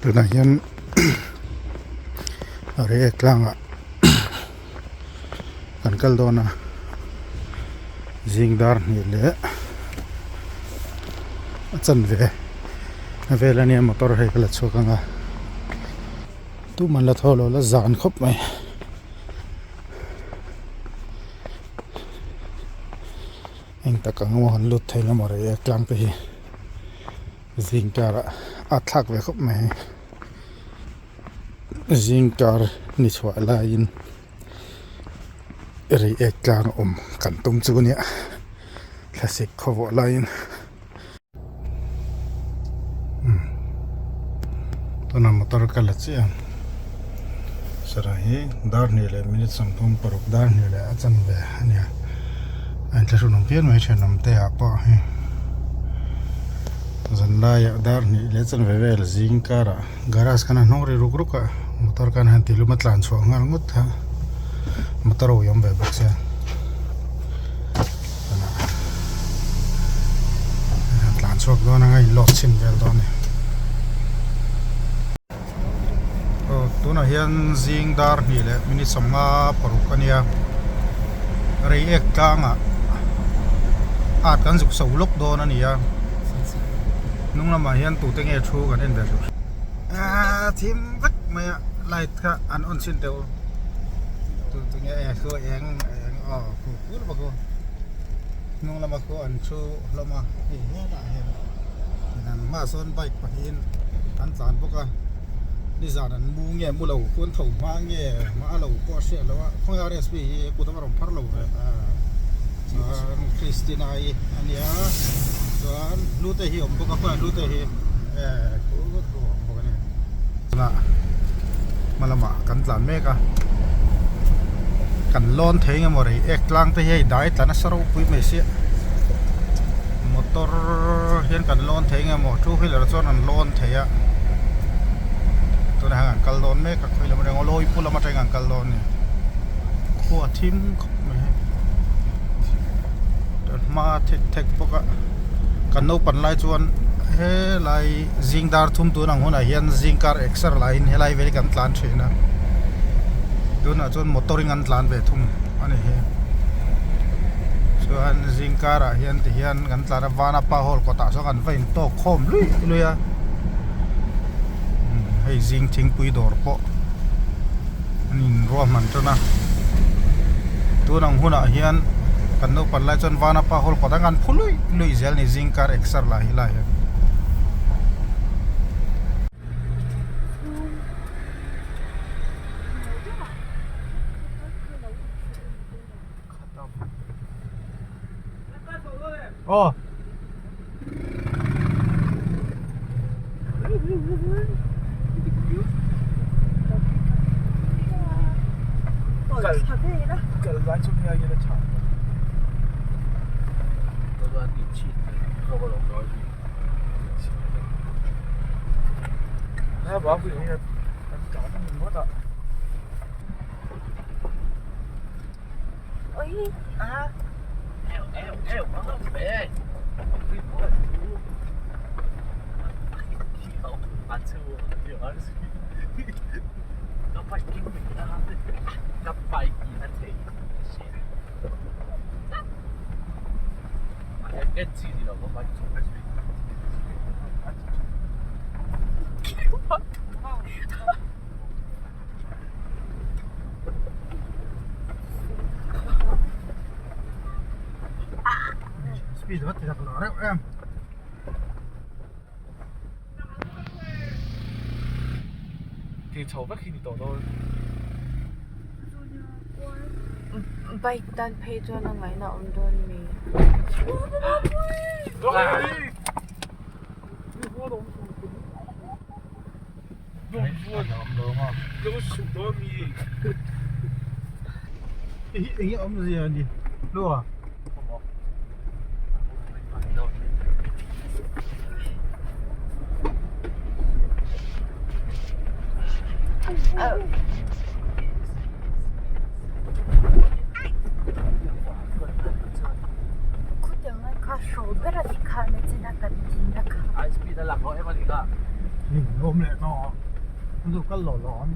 Tunah hian reiek tlangah kan kal dawn a zing dar hnih leh a chanve a vel ania motor hei ka la chhuak ang a tumah an la thaw lo la zan khawp mai. Eng tak ang emaw han lut thei emaw reiek tlang te hi zing karah a thlak ve khawp mai zing kar ni chhuah laiin reiek tlang awm kan tum chu ania thlasik khawvawh laiin tunah motor ka la chiah a sarah hi dar hnih leh minute 36 dar hnih leh a chanve a nia a inthlahrun awm phian mai thenawm te ah pawh hei zan laiah dar hnih leh chanve vel zing karah garage khan a hnawng ri ruk ruk a motor khan a han ti lum a tlan chhuah nghal ngawt kha motor a awm ve bawk sia. Tlan chhuak dawn anga in lawk chhin vel dawn a ni. Aw tunah hian zing dar hnih leh minute 56 a nia reiek tlangah at kan zuk so lawk dawn a ni a hnung lamah hian tute nge thu kan en ve hreuh hreuh a thim vek mai a light kha an on chhin teuh tute nge thu eng eng aw. Kur bawk aw hnung lama khu an thu hlawm a hei hetah hian an hmaah sawn bike pahnihin an tlan bawk a nizan an mu nge mu lo khu an tho hma nge hma a lo pawh a hriat loh a khawnge rsp hi kut a rawn phar lo ve a chuan Christina i a nia chuan hlute hi a awm bawk a khawnge hlute hi eh khu khu a awm bawk a ni tunah hma lamah kan tlan mek a kan lawn thei eng emaw rei ek tlang te hi hei dai tla nasa ropui mai sia motor hian kan lawn thei eng emaw two wheeler chuan an lawn thei a tunah hian an kal dawn mek a khawi lam atang lawi pu lam atangin an kal dawn a ni khua thim khawp mai hei hma thek thek bawk a kan naupan lai chuan helai. Zing dar thum tun ang hunah hian zing kar exer laiin helai vel hi kan tlan thin a tunah chuan motor in an tlan ve thung a ni hi chuan zing karah hian ti hian kan tlan a vanapa hall kawtah sawn kan va intawk khawm luih luih a hei zing thingpui dawr pawh an inruahman tan a tun ang hunah hian kan naupang lai chuan vanapa hall kawtah kan phu luih luih zel a ni zing kar exer lah hi lai hian. Aw. Speed va ti dak lo reuh em. Ti chho vek hi ni tawh dawn. Bike tan phei chuan a ngaihna awm dawn mi. Eng nge awmzia a ni hlua. Khutiang lai kha hraw ber a ni kha na china kan din na kha. Hei lawm leh tawh an lo kal lawh lawh ang.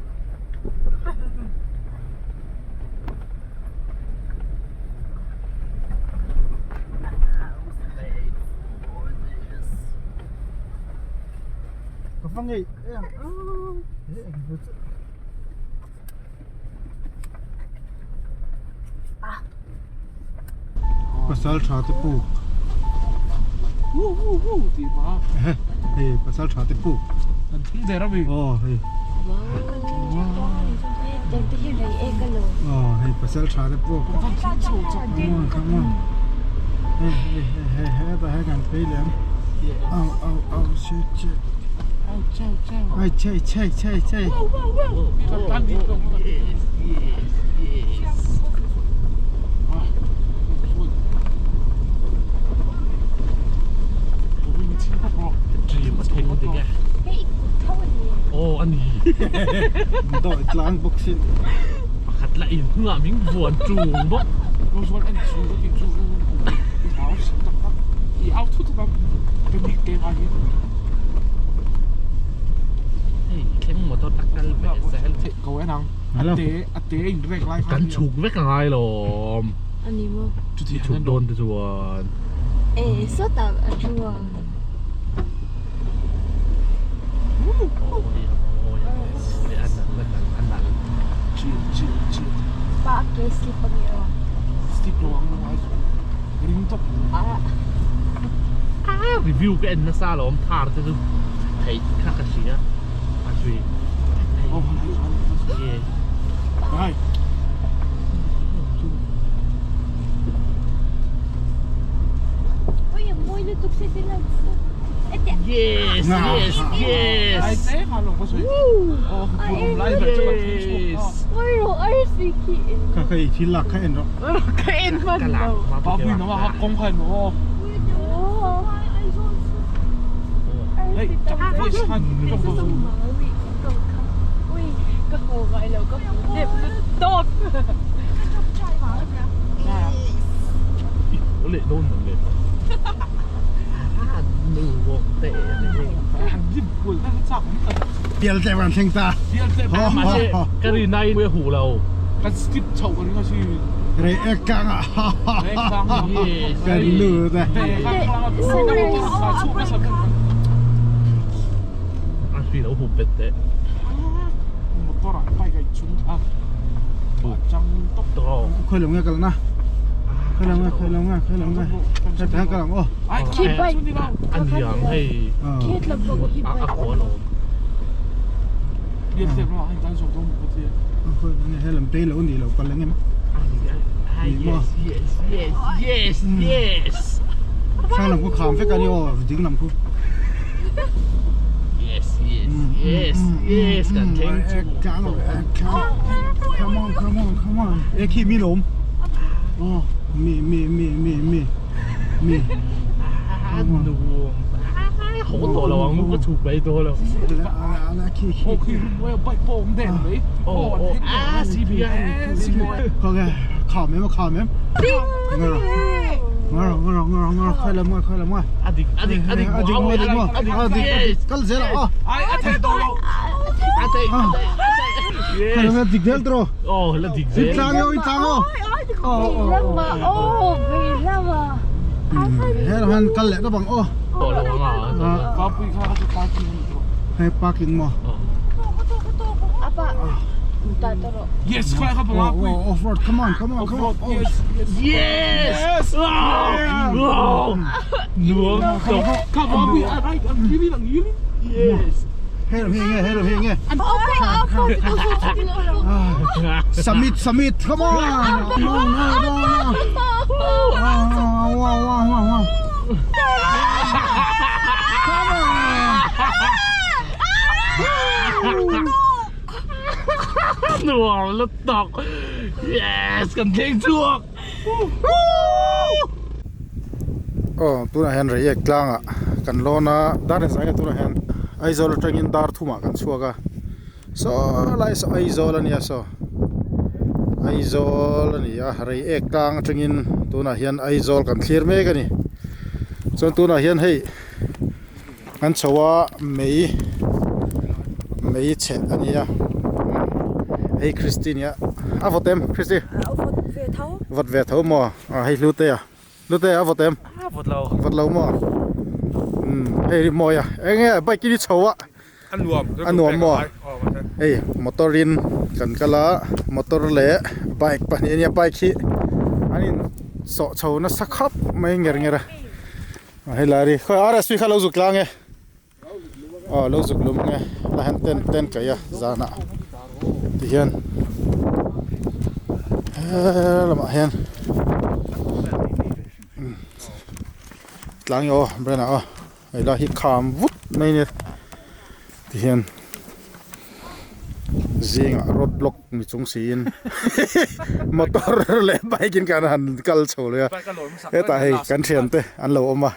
Ka va ngei em he eng hu chu. Pasal tha te puk hei pasal tha te puk aw hei aw hei pasal tha te puk come on come on hei hei hei hei hetah hian kan phei leh ang au au au shit shit ai chei chei chei chei Dawih tlang bawk si. Pakhat lah in hnungah min vuan tung bawk. Hei thleng motor a kal ve zel. Kan chhuk vek a ngai lawm. I chhuk dawn te chuan. Review ka en nasa alawm thar te chu theih kha ka hria a zui Yes yes yes Ka ka i thil lak kha en rawh. Ka en hman lo. Pial tlem kan thleng ta. Ka rin ai a huh lo. Rei ek kang ah. Kan lut e. A hri lo hup bet teh. Khoi lo nge kal na. Khoi lo nge khoi lo nge khoi lo nge. Hei tah hian kal ang aw. A niang hei. A khaw lo. Khoi lo nge he lam tei lo ni lo kal engem. Yes yes yes yes yes. Hrang lam khu kham vek a ni aw ding lam khu. Yes yes yes yes kan thleng chu. Come on come on come on. E khi mi lawm. Oh mi mi mi mi mi mi. Nuam. Ho tawh lo ang ka chhuk mai dawn lo. Oh oh ah CPI. Ok kham em kham em. Ngaro ngaro ngaro ngaro ngaro khai lam ngai khai lam ngai. A dik a dik a dik A dik maw a dik maw a dik a dik a dik kal zel a. A thei tawh lo. A thei a thei a thei. Khai lam ngai dik zel tawh. Oh la dik zel. I tlang o i tlang o. He lam hian kal leh tawp ang aw. Tawh lo ang a. Hei parking maw. Oh oh off road come on come on come on. Yes! Wow! Nuam tawp. Yes! Hei lam hi enge hei lam hi enge. Summit summit come on. No no no no. Wow wow wow wow wow. Come on. Nuam lutuk. Yes! Kan thleng chhuak. Aw tunah hian Reiek tlangah kan lawn a dar engzah nge tunah hian Aizawl atangin dar thumah kan chhuak a saw lai saw Aizawl a nia saw Aizawl a ni a Reiek tlang atangin tunah hian Aizawl kan thlir mek a ni chuan tunah hian hei kan chho a mei. Mei chhe a nia hei Christy nia a vawt em Christy A vawt ve tho Vawt ve tho maw a hei Hlute a Hlute a vawt em A vawt lo Vawt lo maw umm hei ri mawi a eng nge bike in i chho a A nuam A nuam maw hei motor in kan kal a motor leh bike pahnih a nia bike hi an in sawh chho nasa khawp mai nger nger a helai ri khawi RSP kha lo zuk tlang e. Aw lo zuk lum nge la hian tent te an kaih a zanah tihian he lamah hian tlang aw Brena aw hei lai hi kham vut mai a nia tihian zingah road block ni chung siin motor leh bike in kan han kal chho leh a hetah hei kan thiante an lo awm a.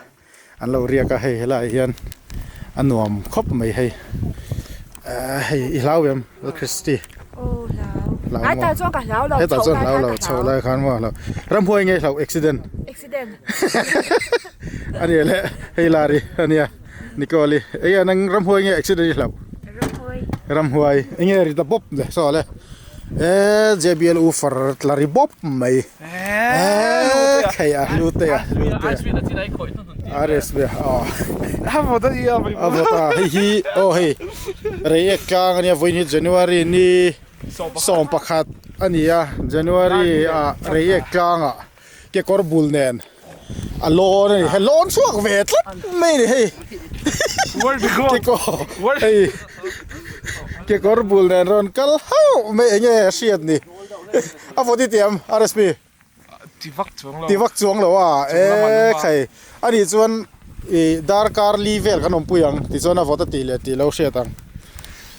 An lo riak a hei helaiah hian a nuam khawp mai hei ahh hei i hlau em Christy aw hlau hlau ai tah chuan ka hlau lo hetah chuan hlau lo chho lai khan maw hlau ramhuai nge hlau accident accident a nia le hei lari a nia Nicole-i enge nang ramhuai nge accident i hlau ramhuai ramhuai enge ri ta bawp le saw le eee JBL woofer tla ri bawp mai. Eee khei a hlu te a hlu te a RSV aw a vawt a nia a vawt a hei hi aw hei Reiek tlang a nia vawiin hi January ni 11 a ni a January ah Reiek tlangah kekawr bul nen a lawn a ni hei lawn chhuak ve tlat mai a ni hei kekawr hei kekawr bul nen rawn kal hauh mai eng nge a hriat ni. A vawt i tiam RSP? Ti vak chuang lo. Ti vak chuang lo a, e khai. A nih chuan i darkar li vel kan awmpui ang tichuan a vawt a tih leh tih lo hriat ang.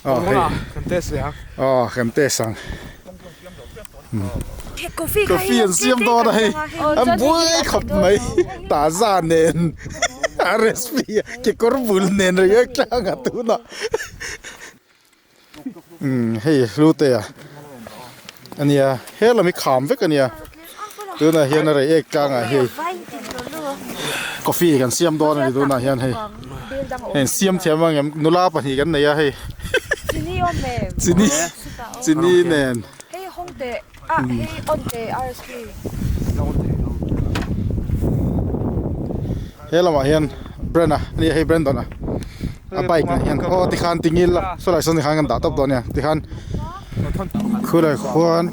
Aw hei. Kan test leh ang. Aw kan test ang. Coffee Coffee an siam dawn a hei. An buai khawp mai. Taza nen RSP kekawr bul nen rei tlang a tunah. Umm hei hlute a ania he lam hi kham vek ania tunah hian a rei ek tlangah hei coffee kan siam dawn ani tunah hian hei hei siam thiam ang em nula pahnih kan nei a hei chini chini nen. He lamah hian Brand a ania hei Brandon a a bike ah hian aw tikhan tingil a sawlai sawn tikhan kan dah tawp dawn ania tikhan khulai khuan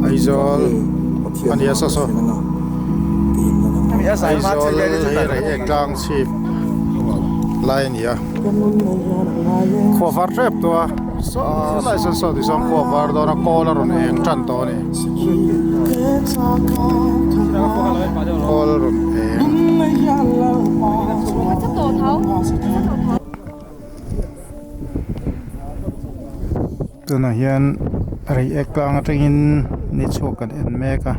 Aizawl ania saw saw Aizawl hei Reiek tlang chhip lai a ni a. Khua var tep tawh a saw lai sawn saw tichuan khua var dawn a kawl a rawn eng tan tawh a ni kawl a rawn eng. Tunah hian Reiek tlang atangin ni chhuak kan en mek a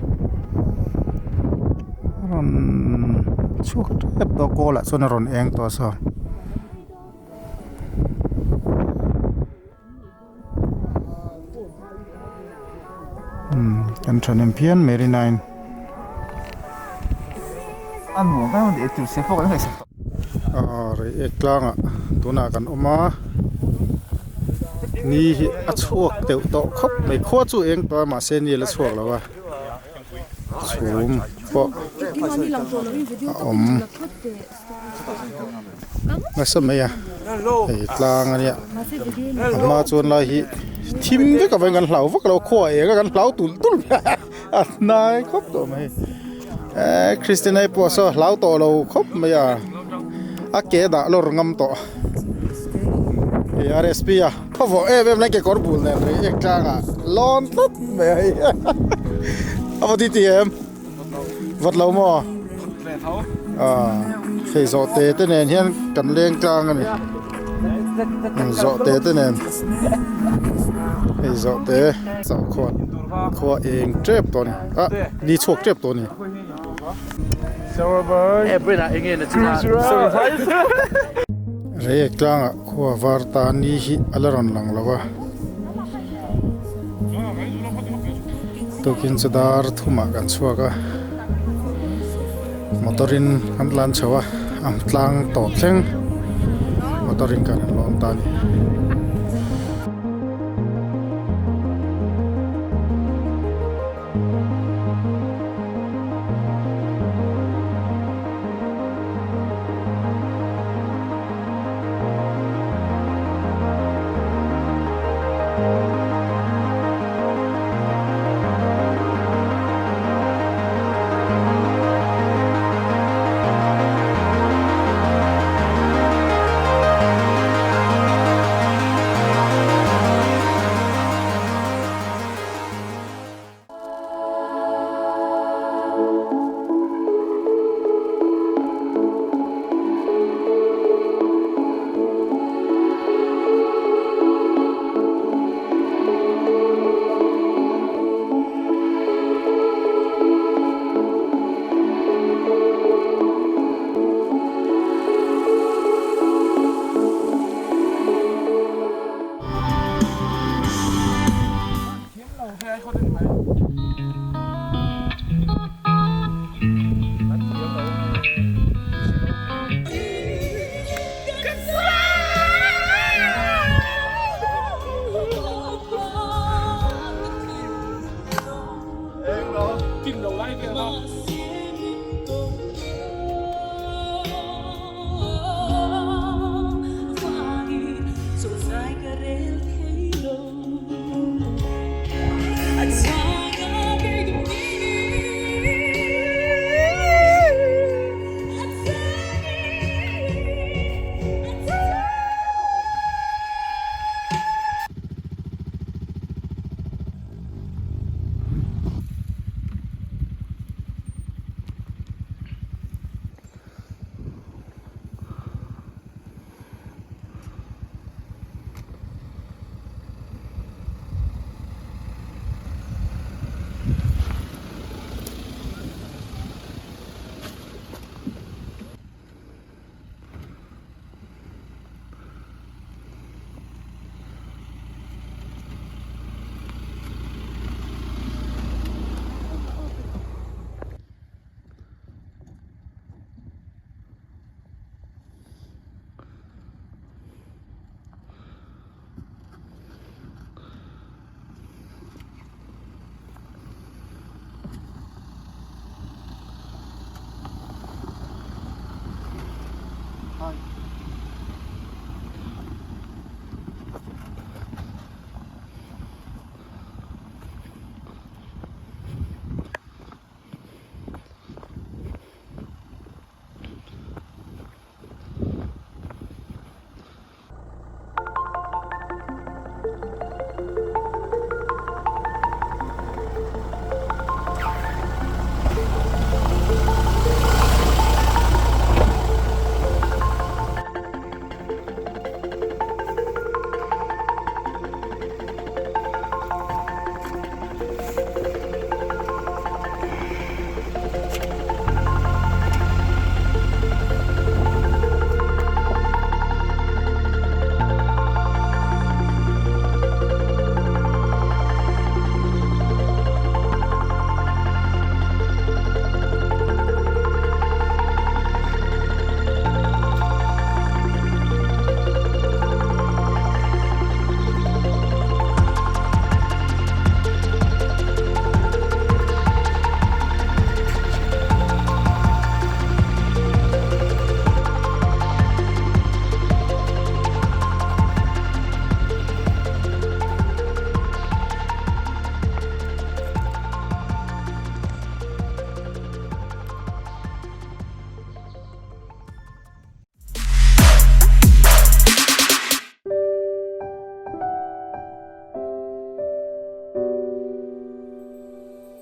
rawn chhuak tep tawh kawl ah chuan a rawn eng tawh a saw. Umm kan thahnem phian mai rinaiin. Aw Reiek tlangah tunah kan awm a ni hi a chhuak deuh tawh khawp mai khua chu eng tawh a mahse ni a la chhuak lo a chhum pawh a awm nasa mai a hei tlang a nia a hma chuan lai hi thim vek avangin kan hlau vak lo khua eng a kan hlau tulh tulh mai a a hnai khawp tawh mai eh Christian ai pawh saw hlau tawh lo khawp mai a a ke dah lawr ngam tawh hei RSP a khawvawh em em lai kekawr bul nen rei ek tlangah lawn tlat mai a hei a va ti ti em. Vat lo maw? Aaa hei zawhte te nen hian kan leng tlang a ni zawhte te nen hei zawhte chauh khuan khua eng tep tawh a ni ah ni chhuak tep tawh a ni. Reiek tlangah khua var ta ni hi a la rawn lang lo a. Tukin chu dar thumah kan chhuak a, motor in kan tlan chho a, a tlang tawp thleng motor in kan han lawn ta a ni.